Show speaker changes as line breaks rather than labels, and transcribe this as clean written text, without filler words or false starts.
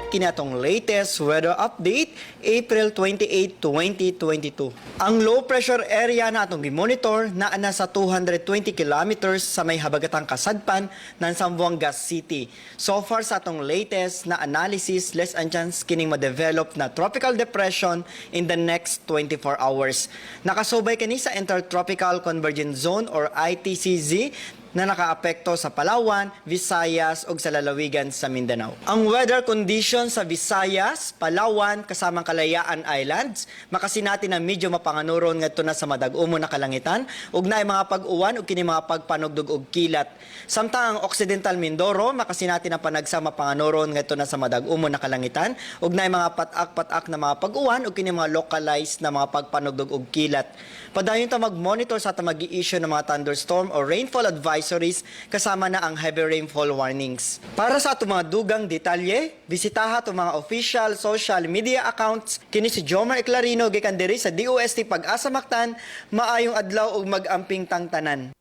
Kini atong latest weather update, April 28, 2022. Ang low pressure area na atong gimonitor naa na sa 220 kilometers sa may habagatang kasadpan ng Zamboanga City. So far sa atong latest na analysis, less ang chance kining ma-develop na tropical depression in the next 24 hours. Nakasubay kini sa Intertropical Convergence Zone or ITCZ na nakaapekto sa Palawan, Visayas ug sa lalawigan sa Mindanao. Ang weather condition sa Visayas, Palawan kasamang Kalayaan Islands makasinati na medyo mapanganuron ngadto na sa madag-umo na kalangitan ug naay mga pag-uwan ug kini mga pagpanugdog og kilat. Samtang ang Occidental Mindoro makasinati na panagsa mapanganuron ngadto na sa madag-umo na kalangitan ug naay mga pat-ak-pat-ak na mga pag-uwan ug kini mga localized na mga pagpanugdog og kilat. Padayon ta mag-monitor sa atong magi-issue ng mga thunderstorm or rainfall advisories kasama na ang heavy rainfall warnings. Para sa atong mga dugang detalye, bisitaha atong mga official social media accounts. Kini si Jomar Eclarino gikan diri sa DOST Pag-asa Mactan. Maayong adlaw ug mag-amping tang tanan.